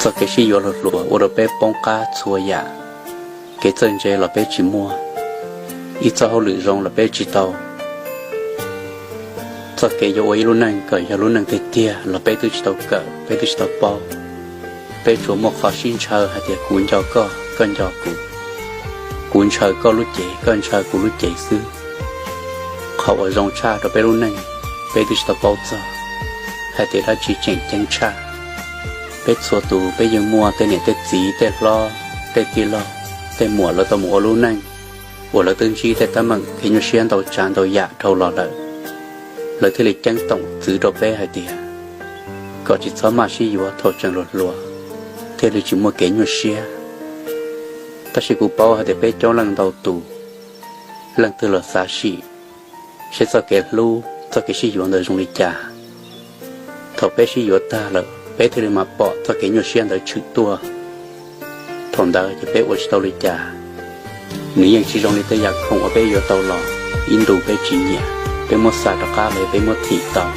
Txoj kev sib yuav hluas hluas ua rau peb poob qab txhua yam. Kev txawj ntse los peb tsis muaj, ib txoj hauj lwm zoo los peb tsis tau, txoj kev yuav ua ib lub neej kom yog lub neej tiag tiag los peb twb tsis tau kawm, peb twb tsis tau paub. Peb tsuas muaj qhov sib ntshaw hais tias kuv nco koj, koj nco kuv, kuv ntshaw koj lub cev, koj ntshaw kuv lub cev xwb. Qhov uas zoo tshaj rau peb lub neej, peb twb tsis tau paub txog hais tias dab tsi tseem ceeb tshaj. Peb txhua tus peb yeej muaj tej niam tej txiv, tej hlob, tej tij laug, tej muam lawv tau mus ua lub neej uas lawv twb ntsib tej teeb meem kev nyuaj siab ntau tsav ntau yam dhau los lawm, lawv thiaj li ceeb toom txwv rau peb hais tias kom tsis txhob maj sib yuav thaum tseem hluas hluas, thiaj li tsis muaj kev nyuaj siab. Tab sis kuv paub hais tias peb coob leej ntau tus, leej twg los xav sim seb txoj kev hlub, txoj kev sib yuav ntawd zoo li cas. Thaum peb sib yuav tag lawm peb thiaj li mam pom txoj kev nyuaj siab ntawd tshwm tuaj. Thaum ntawd ces peb ua tsis tau li cas. Nws yeej tsis zoo li tej yam khoom uas peb yuav tau los, ib ntus peb tsis nyiam, peb muab xa rov qab los peb muab thim tau.